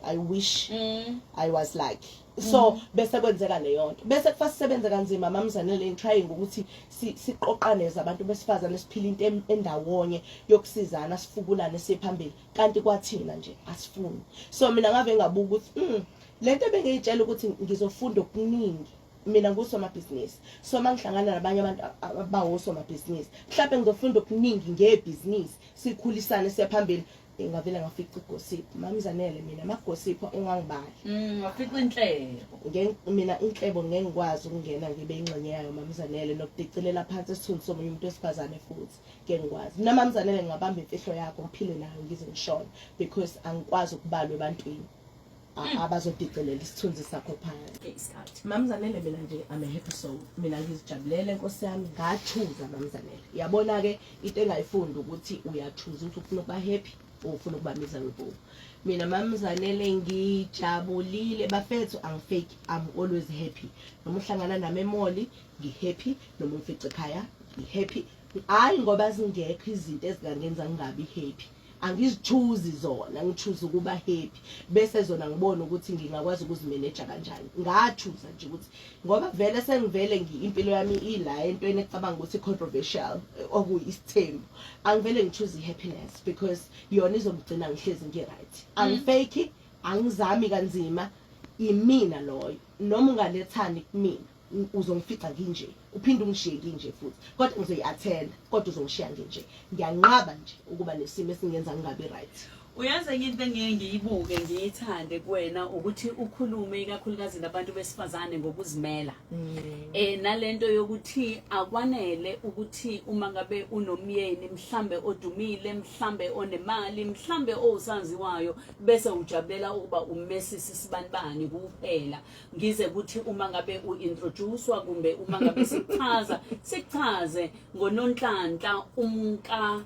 [SPEAKER 2] I wish I was like so. Bese kwenzeka leyo nto, bese kufa sisebenze kanzima, Mamzanele, in trying ukuthi siqoqane zabantu besifazane, siphila into endawonye yokusizana, sifukulane siye phambili, kanti kwathina nje asifuni. So mina ngave ngabuka ukuthi lento ebengiyitshela ukuthi ngizofunda okuningi, mina ngusomabhizinisi, so mangihlangana nabanye abantu abawosomabhizinisi mhlawumbe ngizofunda okuningi ngebhizinisi, sikhulisane siye phambili. Ngavele ngafica igossip, Mamzanele. Mina amagossip ungangibali.
[SPEAKER 1] Wafica inhlebo.
[SPEAKER 2] Mina inhlebo ngeke ngikwazi ukungena ngibe ingxenye yayo, Mamzanele, nokudicilela phansi isithunzi somunye umuntu wesifazane futhi ngeke ngikwazi. Mina, Mamzanele, ngingabamba imfihlo yakho ngiphile nayo ngize ngishone, because angikwazi ukubalwa ebantwini abazodicilela isithunzi sakho phansi.
[SPEAKER 1] Ke isikhathi.
[SPEAKER 2] Mamzanele, mina nje I'm a happy soul. Mina ngizijabulele, nkosi yami. Ngachuza, Mamzanele. Yabona-ke, into engayifunda ukuthi uyachuza ukuthi ufuna ukuba happy or ufuna ukuba miserable. Mina, Mamzanele, ngijabulile bafethu, angifake, I'm always happy. Noma uhlangana nami e-mall ngi-happy, noma ungifice ekhaya ngi-happy. Hhayi ngoba zingekho izinto ezingangenza ngingabi happy, angizichuzi zona, ngichuza ukuba happy, bese zona ngibona ukuthi ngingakwazi ukuzimeneja kanjani. Ngachuza nje ukuthi ngoba vele sengivele impilo yami ila entweni ecabanga ukuthi controversial, okuyisithembu, angivele ngichoose i-happiness because yona izongigcina ngihlezi ngi-right. Angifake, angizami kanzima, imina loyo. Noma ungalethani kumina, uzongifica nginje, uphinde ungishiye nginje futhi, kodwa ngizoyi-attenda, kodwa uzongishiya nginje. Ngiyanqaba nje ukuba nesimo esingenza ngingabi right.
[SPEAKER 1] Uyazi, enye into engiye ngiyibuke ngiyithande kuwena ukuthi ukhulume ikakhulukazi nabantu besifazane ngokuzimela. Nalento yokuthi akwanele ukuthi uma ngabe unomyeni mhlambe odumile, mhlambe onemali, mhlambe owusaziwayo, bese ujabulela ukuba umesisi sibanibani kuphela. Ngize kuthi uma ngabe uintroducewa kumbe uma ngabe sikuchaza, sikuchaze ngoNonhlanhla umka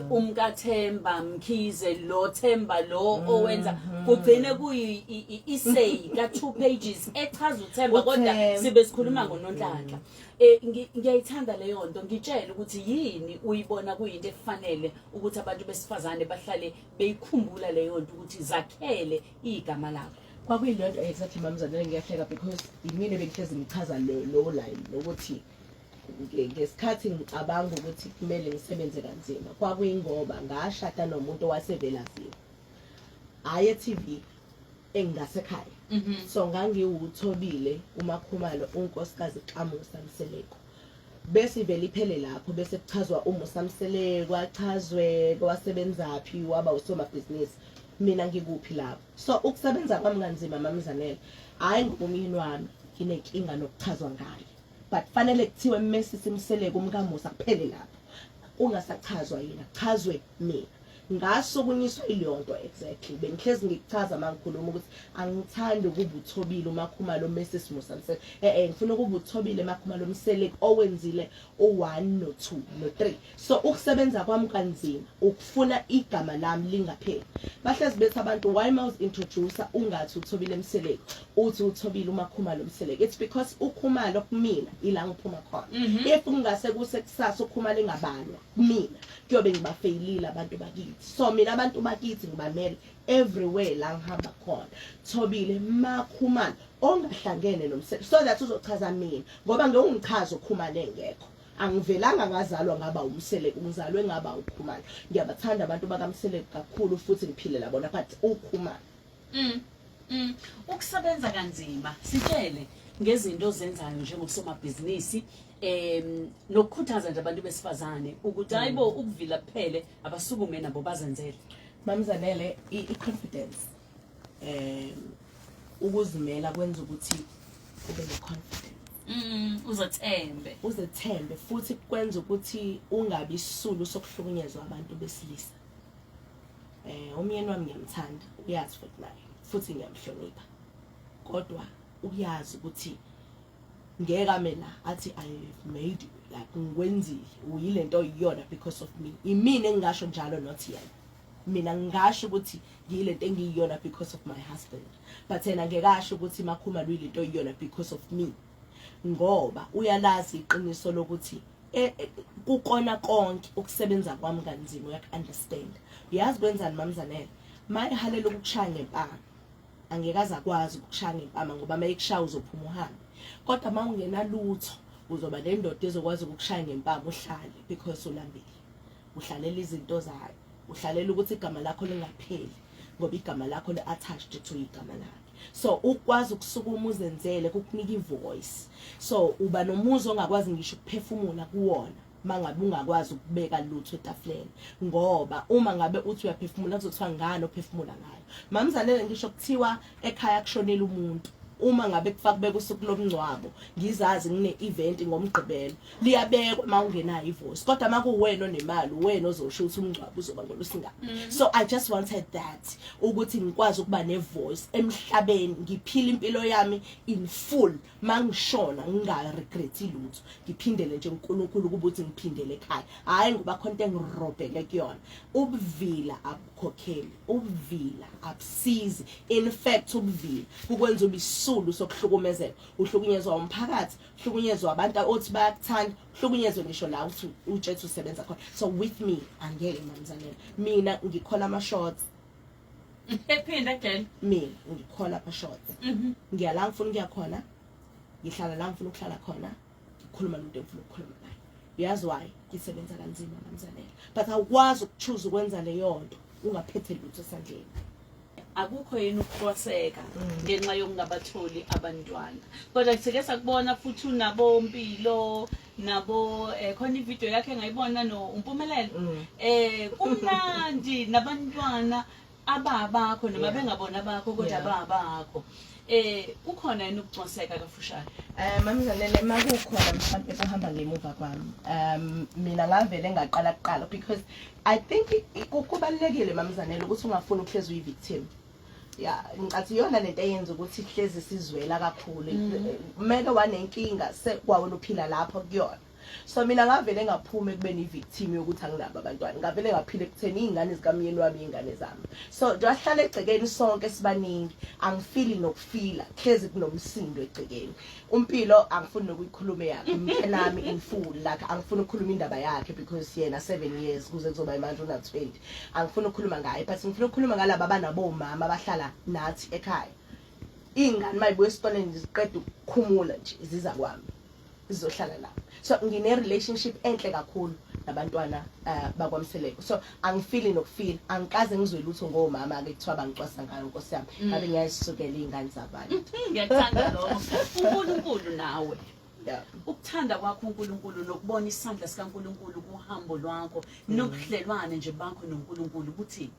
[SPEAKER 1] umkaThemba Mkhize. Lo Themba lo owenza kugcine kuyi essay ka 2 pages echaza uThemba, kodwa
[SPEAKER 2] uThemba.
[SPEAKER 1] sibe sikhuluma ngoNonhlanhla. Ngiyayithanda leyo nto. Ngitshele ukuthi yini uyibona kuyinto efanele ukuthi abantu besifazane bahlale beyikhumbula leyo nto, ukuthi zakhele igama lakho.
[SPEAKER 2] Kwakuyilento exactly, mamzanele. Ngiyahleka because imina bengihlezi ngichaza lo line lokuthi ngesikhathi ngicabanga ukuthi kumele ngisebenze kanzima, kwakuyingoba ngashada nomuntu owasevela aziwa, hhayi e-TV, engasekhaya. So ngangiwuThobile uMakhumalo, unkosikazi kaMusa Mseleku, bese ivele iphele lapho, bese kuchazwa uMusa Mseleku, achazwe wasebenzaphi, waba usomabhizinisi, mina ngikuphi lapho. So ukusebenza kwami kanzima, mamzanele, hhayi ngoba umyeni wami nginenkinga nokuchazwa ngaye, but fanele kuthiwe Mrs Mseleku umkaMusa, kuphele lapho, kungasachazwa yena, kuchazwe mina. Ngasukunyiswa ileyo nto exactly. Bengihlezi ngikuchaza uma ngikhuluma ukuthi angithandi ukuba uThobile uMakhumalo Mrs Musa Mseleku, ngifuna ukuba uThobile Makhumalo Mseleku owenzile u-1 no-2 no-3. So ukusebenza kwami kanzima ukufuna igama lami lingapheli. Bahlezi bethi abantu, why mawuzi-introduce ungathi uThobile Mseleku, uthi uThobile uMakhumalo Mseleku? It's because uKhumalo kumina ila ngiphuma khona. If kungase kuse kusasa uKhumalo engabalwa kumina, kuyobe ngibafeyilile abantu bakithi. So mina abantu bakithi ngibamele everywhere la ngihamba khona. Thobile Makhumalo ongahlangene noMseleku, so that uzochaza mina, ngoba ngeke ungichaze uKhumalo engekho. Angivelanga ngazalwa ngaba uMseleku, ngizalwe ngaba uKhumalo. Ngiyabathanda abantu bakaMseleku kakhulu futhi ngiphilela bona, but uKhumalo.
[SPEAKER 1] Ukusebenza kanzima, sitshele ngezinto ozenzayo njengosomabhizinisi nokukhuthaza nje abantu besifazane ukuthi hayibo, ukuvila kuphele, abasukume nabo bazenzele.
[SPEAKER 2] Mamzanele, i-confidence, ukuzimela kwenza ukuthi ube ne-confidence.
[SPEAKER 1] Uzethembe.
[SPEAKER 2] Uzethembe, futhi kwenza ukuthi ungabi isisulu sokuhlukunyezwa abantu besilisa. Umyeni wami ngiyamthanda, uyazi futhi naye, futhi ngiyamhlonipha, kodwa uyazi ukuthi ngeke ame la athi I made you, like ngikwenzile uyilento oyiyona because of me. Imina engingasho njalo, not yena. Mina ngingasho ukuthi ngiyilento engiyiyona because of my husband, but yena ngeke asho ukuthi Makhumalo uyilento oyiyona because of me, ngoba uyalazi iqiniso lokuthi kukona konke ukusebenza kwami kanzima uyaku-understand. Uyazi kwenzani, mamzanele, mayehalela ukukushaya ngempama, angeke aze akwazi ukukushaya ngempama, ngoba uma ekushaya uzophuma uhambe. Kodwa uma ungenalutho, uzoba nendoda ezokwazi ukukushaya ngempama uhlale, because ulambile, uhlalela izinto zayo, uhlalela ukuthi igama lakho lingapheli, ngoba igama lakho li-attached to igama lakhe. So ukwazi ukusukuma uzenzele kukunika i-voice. So uba nomuzi ongakwazi ngisho ukuphefumula kuwona mangabe ungakwazi ukubeka lutho etafuleni, ngoba uma ngabe uthi uyaphefumula kuzothiwa ngani ophefumula ngayo. Mamzanele, ngisho kuthiwa ekhaya kushonile umuntu, uma ngabe kufaka kubeka usuku lomngcwabo, ngizazi ngine-event ngoMgqibelo, liyabekwa uma ungenayo ivoice. Kodwa uma kuwena onemali, uwena ozosho ukuthi umngcwabo uzoba ngolwesingaki. So I just wanted that, ukuthi ngikwazi ukuba ne-voice emhlabeni, ngiphile impilo yami in full, mangishona ngingaregreti lutho, ngiphindele nje uNkulunkulu kuba ukuthi ngiphindele ekhaya, hhayi ngoba khona into engirobhele kuyona. Ubuvila abukhokheli, ubuvila abusizi. In fact, ubuvila kukwenza ube isisulu sokuhlukumezeka, uhlukunyezwa umphakathi, uhlukunyezwa abantu othi bayakuthanda, uhlukunyezwe ngisho la uthi utshethe usebenza khona. So with me angeke, mamzanele, mina ngikhola ama-shots.
[SPEAKER 1] Ephinda again.
[SPEAKER 2] Mina ngikhola ama-shots. Ngiya la ngifuna ukuya khona, ngihlala la ngifuna ukuhlala khona, ngikhuluma nomuntu engifuna ukukhuluma naye. Uyazi why? Ngisebenza kanzima, mamzanele, but awukwazi ukuchoose ukwenza leyo nto ungaphethe lutho esandleni.
[SPEAKER 1] Akukho yini ukucwaseka ngenxa yokungabatholi abantwana? Kodwa sike sakubona futhi unabo Mpilo nabo, khona ivideo yakhe engayibona no uMpumelelo, kumnandi nabantwana ababakho noma bengabona bakho, kodwa babakho. Kukhona yini ukucwaseka, kafushane?
[SPEAKER 2] Mamzanele, makukhona mhlampe kuhamba ngemuva kwami. Mina ngavele ngaqala kuqala because I think kubalulekile, mamzanele, ukuthi ungafuni ukuhlezi uyi-victim. Ya, ngicathi iyona lento eyenza ukuthi hlezi sizwela kakhulu. Meke wanenkinga sekwawena uphila lapho kuyona. So mina ngavele ngaphuma ekubeni i-victim yokuthi anginabo abantwana, ngavele ngaphila ekutheni iy'ngane zikamyeni wami iy'ngane zami. So njengoba sihlala egcekeni sonke sibaningi, angifili nokufila, hlezi kunomsindo egcekeni. Umpilo angifuni nokuyikhuluma yakhe, umntanami in full, like angifuni ukukhuluma indaba yakhe because yena 7 years kuze kuzoba manje una 20. Angifuni ukukhuluma ngaye, but ngifuna ukukhuluma ngalaba abanabomama abahlala nathi ekhaya. Iy'ngane mayibuya esikoleni ziqeda ukukhumula nje ziza kwami, zizohlala nami. So ngine relationship enhle kakhulu nabantwana bakwaMseleku. So angifili nokufila, angikaze ngizwe lutho ngomama ke kuthiwa bangicwasa ngayo, Nkosi yami. Ngabe ngiyazisukela iy'ngane zabantu.
[SPEAKER 1] Ngiyakuthanda lokho. UNkulunkulu nawe.
[SPEAKER 2] Yeah.
[SPEAKER 1] Ukuthanda kwakho uNkulunkulu nokubona isandla sikaNkulunkulu kuhambo lwakho nobudlelwane nje bakho noNkulunkulu kuthi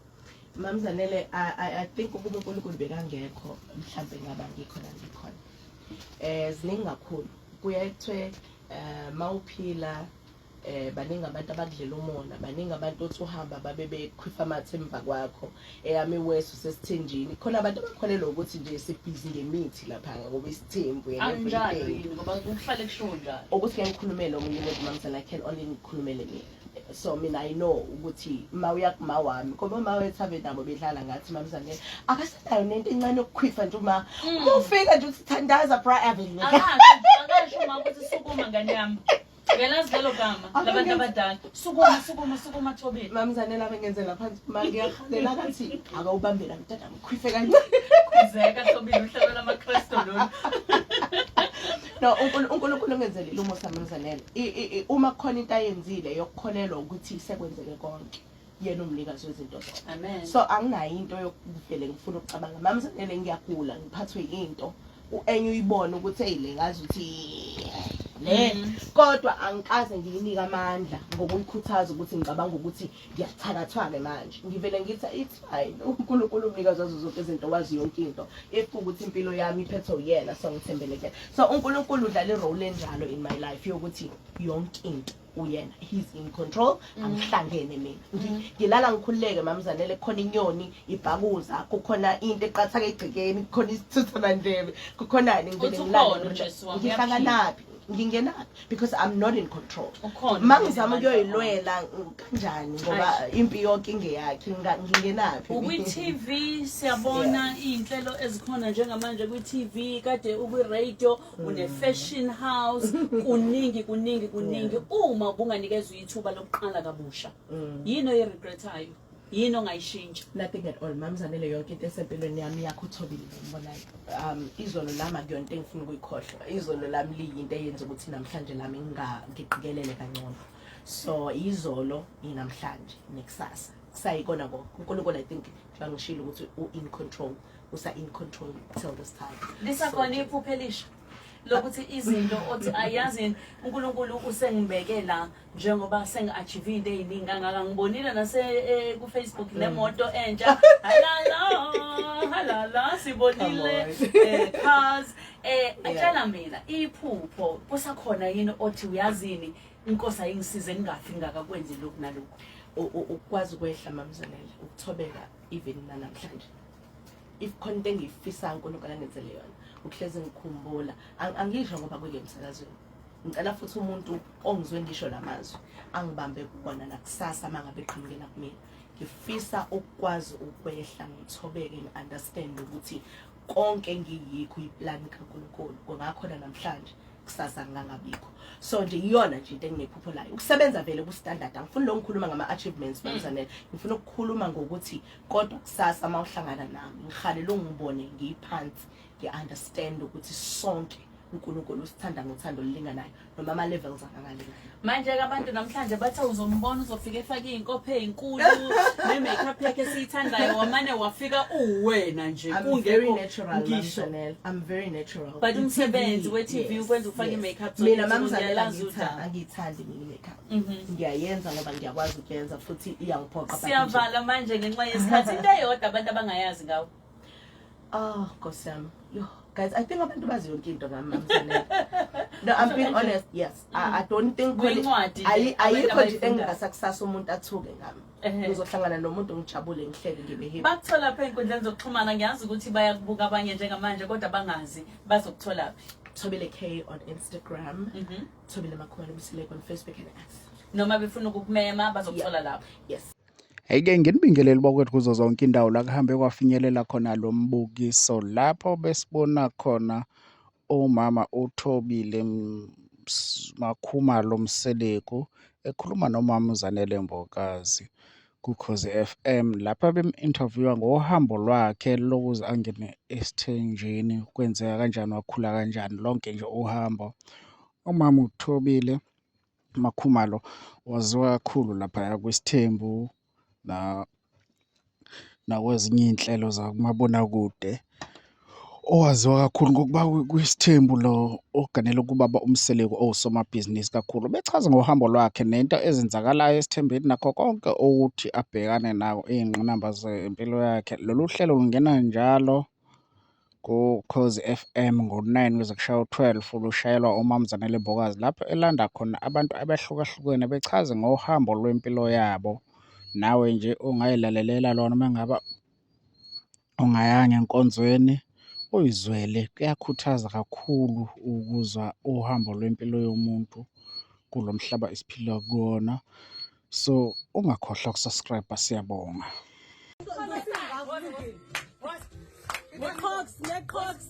[SPEAKER 2] Mamzanele, I think ukuba uNkulunkulu bekangekho mhlambe ngaba ngikho la ngikhona. Ziningi kakhulu. Kuyaye kuthiwe mawuphila baningi abantu abakudlela umona, baningi abantu othi uhamba babe bekhwifa amathe emva kwakho. Eyami wesu sesithenjini. Khona abantu abakholelwa ukuthi nje sibhizi ngemithi lapha ngoba isithembu and
[SPEAKER 1] Anjalo
[SPEAKER 2] everything.
[SPEAKER 1] yini, ngoba kuhlale kushiwo njalo.
[SPEAKER 2] Ukuthi ngeke ngikhulumele omunye umuntu Mamzane, I can only ngikhulumele mina. So mina I know ukuthi ma uya kuma wami, ngoba uma wethu ave nabo bedlala ngathi Mamzane akasenayo nento encane yokukhwifa nje uma uma ufika nje uthi thandaza bra Avenue.
[SPEAKER 1] Akasho uma ukuthi sukuma ngane yami. Ngiyalazi lelo gama labantu abadala. Sukuma, sukuma, sukuma Thobile.
[SPEAKER 2] Mamzane laba ngenzela phansi ma ngiyahalela kathi akawubambela mntana ngikhwife kancane.
[SPEAKER 1] Khuzeka Thobile, uhlelo lamaKristu lolu.
[SPEAKER 2] No, uNkulunkulu ungenzelile umusa Mamzanele. Uma kukhona into ayenzile yokukholelwa ukuthi sekwenzeke konke, yena umnikazi wezinto zonke.
[SPEAKER 1] Amen.
[SPEAKER 2] So anginayo into yokuvele ngifuna ukucabanga. Mamzanele ngiyagula, ngiphathwe into. Enye uyibone ukuthi hey le ngazi ukuthi le, kodwa angikaze ngiyinike amandla ngokuyikhuthaza ukuthi ngicabanga ukuthi ngiyathakathwa ke manje. Ngivele ngithi it's fine. uNkulunkulu umnikazi wazo zonke izinto, wazi yonke into. If ukuthi impilo yami iphethwe uyena, so ngithembele kuyena. So uNkulunkulu udlala i-role enjalo in my life yokuthi yonke into uyena, he's in control. Angihlangene mina. Ngilala ngikhululeke Mamzanele, kukhona inyoni ibhakuza, kukhona into eqathaka egcekeni, kukhona isithuthamandlebe, kukhonani, ngivele
[SPEAKER 1] Uthi
[SPEAKER 2] ngilale
[SPEAKER 1] ukhona
[SPEAKER 2] ngilale.
[SPEAKER 1] uJesu wami,
[SPEAKER 2] Ngihlanganaphi, ngingenaphi, because I'm not in control.
[SPEAKER 1] Ukhona
[SPEAKER 2] Ma ngizama
[SPEAKER 1] uNkulunkulu.
[SPEAKER 2] ukuyoyilwela kanjani ngoba impi yonke ingeyakhe, ngingenaphi?
[SPEAKER 1] Ukwi-TV siyabona iy'nhlelo ezikhona njengamanje kwi-TV, kade ukwi-radio, une-fashion house, kuningi kuningi kuningi. Uma ubunganikezwa ithuba lokuqala kabusha, yini oyi-regretayo, yini ongayishintsha?
[SPEAKER 2] Nothing at all Mamzanele, yonke into esempilweni yami yakho uThobile ngibonayo. Izolo lami akuyona into engifuna ukuyikhohlwa. Izolo lami liyinto eyenza ukuthi namhlanje lami ngiqikelele kangcono. So izolo inamhlanje nekusasa kusayikona konke. uNkulunkulu, I think njengoba ngishilo ukuthi u-in control, usa in control till this time.
[SPEAKER 1] Lisakhona iphupho elisha lokuthi izinto othi ayazi uNkulunkulu usengibeke la njengoba sengi-achieve into ey'ningi kangaka, ngibonile nase ku-Facebook nemoto entsha, halala halala, sibonile
[SPEAKER 2] Come on.
[SPEAKER 1] Cars atshela mina iphupho kusakhona yini othi uyazini inkosi ayingisize ngingafi ngingakakwenzi lokhu nalokhu?
[SPEAKER 2] Ukwazi ukwehla Mamzanele, ukuthobeka even nanamhlanje. If khona into engiyifisayo uNkulunkulu angenzele yona, ukuhlezi ngikhumbula. Angisho ngoba kuke emsakazweni, ngicela futhi umuntu ongizwe ngisho lamazwi angibambe kuwona nakusasa uma ngabe eqhamukela kumina. Ngifisa ukukwazi ukwehla ngithobeke, ngi-understand ukuthi konke engiyikho iplani kaNkulunkulu, kungakhona namhlanje, kusasa ngingangabikho. So nje iyona nje into enginephupho layo, ukusebenza vele ku-standard. Angifuni lo ngikhuluma ngama-achievements Mamzanele, ngifuna ukukhuluma ngokuthi kodwa kusasa uma uhlangana nami ngihalela ungibone ngiyiphansi, ngi-understand ukuthi sonke uNkulunkulu usithanda ngothando olulinganayo noma ama-levels angangalingani.
[SPEAKER 1] Manje-ke abantu namhlanje bathe uzombona uzofika efake iy'nkopho ey'nkulu ne-makeup yakhe esiyithandayo, wamane wafika uwena nje.
[SPEAKER 2] I'm very
[SPEAKER 1] Kungekho
[SPEAKER 2] natural,
[SPEAKER 1] ngisho.
[SPEAKER 2] Mamzanele. I'm very natural.
[SPEAKER 1] But umsebenzi
[SPEAKER 2] I-TV,
[SPEAKER 1] we-TV
[SPEAKER 2] yes,
[SPEAKER 1] ukwenza ufake
[SPEAKER 2] yes.
[SPEAKER 1] i-makeup,
[SPEAKER 2] Mina
[SPEAKER 1] so
[SPEAKER 2] Mamzanele
[SPEAKER 1] ngiyalazi udaba.
[SPEAKER 2] angiyithandi mina i-makeup. Ngiyayenza ngoba ngiyakwazi ukuyenza futhi iyangiphoqa, but nje-
[SPEAKER 1] Siyavala manje ngenxa yesikhathi. Into eyodwa abantu abangayazi ngawo?
[SPEAKER 2] Oh, Nkosi yami. Yo, guys, I think abantu bazi yonke into ngami Mamzanele. No, I'm being honest. Yes. I don't think
[SPEAKER 1] Kwincwadi nje, abantu
[SPEAKER 2] ayikho nje
[SPEAKER 1] abayifundayo.
[SPEAKER 2] engingasakusasa umuntu athuke ngami. Ngizohlangana nomuntu ngijabule, ngihleke, ngibe happy.
[SPEAKER 1] Bakuthola phi ey'nkundleni zokuxhumana? Ngiyazi ukuthi bayakubuka abanye njengamanje kodwa bangazi, bazokuthola phi?
[SPEAKER 3] Thobile K on Instagram. Thobile Makhumalo Mseleku on Facebook and X.
[SPEAKER 1] Noma befuna ukukumema bazokuthola lapho.
[SPEAKER 3] Yes.
[SPEAKER 4] Hhayi-ke nginibingelele bakwethu kuzo zonke indawo la kuhambe kwafinyelela khona lo mbukiso lapho besibona khona umama uThobile Makhumalo Mseleku ekhuluma nomama uZanele Mbokazi kuKhozi FM lapha bem-interview-a ngohambo lwakhe lokuze angene esithenjini, kwenzeka kanjani, wakhula kanjani, lonke nje uhambo. Umama uThobile Makhumalo waziwa kakhulu laphaya kwisithembu nakwezinye iy'nhlelo zakumabonakude. Owaziwa kakhulu ngokuba kwisithembu lo oganele kubaba uMseleku owusomabhizinisi kakhulu. Bechaza ngohambo lwakhe nento ezenzakalayo esithembeni nakho konke ukuthi abhekane nako iy'ngqinamba zempilo yakhe. Lolu hlelo lungena njalo kuKhozi FM ngo-9 kuze kushaye u-12 lushayelwa uMamZanele Mbokazi lapho elanda khona abantu abahlukahlukene bechaze ngohambo lwempilo yabo. Nawe nje ungayilalelela lona uma ngabe ungayanga enkonzweni uyizwele, kuyakhuthaza kakhulu ukuzwa uhambo lwempilo yomuntu kulo mhlaba esiphila kuwona. So ungakhohlwa uku-subscribe, siyabonga.
[SPEAKER 1] Neqhoks, neqhoks.